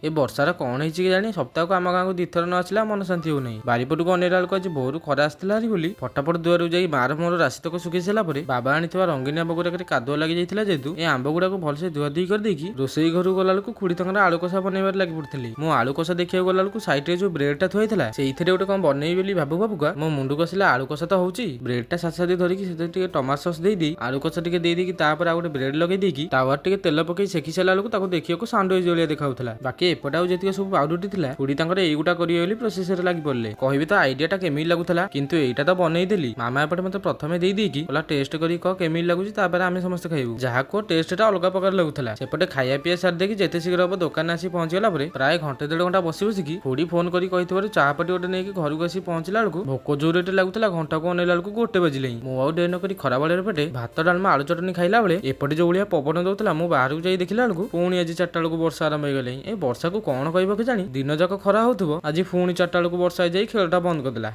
ଏ ବର୍ଷାର କ'ଣ ହେଇଛି କି ଜାଣି, ସପ୍ତାହକୁ ଆମ ଗାଁକୁ 2 ଥର ନ ଆସିଲା ମନ ଶାନ୍ତି ହେଉନାହିଁ। ବାରିପଟକୁ ଅନେଇଲା ବେଳକୁ ଆଜି ଭୋରୁ ଖରା ଆସିଥିଲା ହାରି ବୋଲି ଫଟାଫଟ ଦୁଆରକୁ ଯାଇ ମାର ମୋର ରାଶି ତକ ଶୁଖେଇ ସାରିଲା ପରେ ବାବା ଆଣିଥିବା ରଙ୍ଗୀନ ଆମ୍ବ ଗୁଡ଼ାକରେ କାଦୁଅ ଲାଗି ଯାଇଥିଲା ଯେହେତୁ ଏ ଆମ୍ବ ଗୁଡ଼ାକୁ ଭଲସେ ଧୁଆ ଧୁଇ କରିଦେଇକି ରୋଷେଇ ଘରକୁ ଗଲା ବେଳକୁ ଖୁଡ଼ି ତାଙ୍କର ଆଳୁ କଷା ବନେଇବାରେ ଲାଗି ପଡ଼ିଥିଲେ। ମୁଁ ଆଳୁ କଷା ଦେଖିବାକୁ ଗଲା ବେଳକୁ ସାଇଡରେ ଯୋଉ ବ୍ରେଡଟା ଥୁଆ ହେଇଥିଲା, ସେଇଥିରେ ଗୋଟେ କ'ଣ ବନେଇବି ବୋଲି ଭାବୁ ଭାବୁକା ମୋ ମୁଣ୍ଡକୁ ଆସିଲା, ଆଳୁ କଷା ତ ହଉଛି, ବ୍ରେଡଟା ସାଥି ସାଥି ଧରିକି ସେଥିରେ ଟିକେ ଟମାଟୋ ସସ୍ ଦେଇଦେଇ, ଆଳୁ କଷା ଟିକେ ଦେଇଦେଇକି, ତାପରେ ଆଉ ଗୋଟେ ବ୍ରେଡ ଲଗେଇ ଦେଇକି ତାୱାରେ ଟିକେ ତେଲ ପକେଇ ସେକି ସାରିଲା ବେଳକୁ ତାକୁ ଦେଖିବାକୁ ସାଣ୍ଡୱିଚ ଭଳିଆ ଦେଖାଉଥିଲା। ବାକି ଏପଟେ ଆଉ ଯେତିକି ସବୁ ପାଉରୁଟି ଥିଲା, ଖୁଡ଼ି ତାଙ୍କର ଏଇଗୁଟା କରିବେ ବୋଲି ପ୍ରୋସେସରେ ଲାଗି ପଡ଼ିଲେ। କହିବି ତ ଆଇଡିଆଟା କେମିତି ଲାଗୁଥିଲା, କିନ୍ତୁ ଏଇଟା ତ ବନେଇଦେଲି। ମାମା ଏପଟେ ମତେ ପ୍ରଥମେ ଦେଇଦେଇକି କହିଲା, ଟେଷ୍ଟ କରିକି କହ କେମିତି ଲାଗୁଛି, ତାପରେ ଆମେ ସମସ୍ତେ ଖାଇବୁ। ଯାହା କୁହ, ଟେଷ୍ଟଟା ଅଲଗା ପ୍ରକାର ଲାଗୁଥିଲା। ସେପଟେ ଖାଇବା ପିଇବା ସାରି ଦେଇକି ଯେତେ ଶୀଘ୍ର ହବ ଦୋକାନ ଆସି ପହଞ୍ଚିଗଲା ପରେ ପ୍ରାୟ ଘଣ୍ଟେ ଦେଢ଼ ଘଣ୍ଟା ବସି ବସିକି ଖୁଡ଼ି ଫୋନ କରି କହିଥିବାରୁ ଚାହା ପଟି ଗୋଟେ ନେଇକି ଘରକୁ ଆସି ପହଞ୍ଚିଲା ବେଳକୁ ଭୋକ ଜୋରରେ ଏତେ ଲାଗୁଥିଲା। ଘଣ୍ଟାକୁ ଅନେଇଲା ବେଳକୁ 1 ବାଜିଲାଣି। ମୁଁ ଆଉ ଡେରି ନକରି ଖରାବେଳରେ ପଟେ ଭାତ, ଡାଲମା, ଆଳୁ ଚଟଣି ଖାଇଲା ବେଳେ ଏପଟେ ଯୋଉ ଭଳିଆ ପବନ ଦଉଥିଲା, ମୁଁ ବାହାରକୁ ଯାଇ ଦେଖିଲା ବେଳକୁ ପୁଣି ଆଜି 4ଟା ବେଳକୁ ବର୍ଷା ଆରମ୍ଭ ହେଇଗଲାଣି। ଏ ବର୍ଷାକୁ କଣ କହିବ କେଜାଣି, ଦିନ ଯାକ ଖରା ହଉଥିବ, ଆଜି ପୁଣି 4ଟା ବେଳକୁ ବର୍ଷା ହେଇଯାଇ ଖେଳଟା ବନ୍ଦ କରିଦେଲା।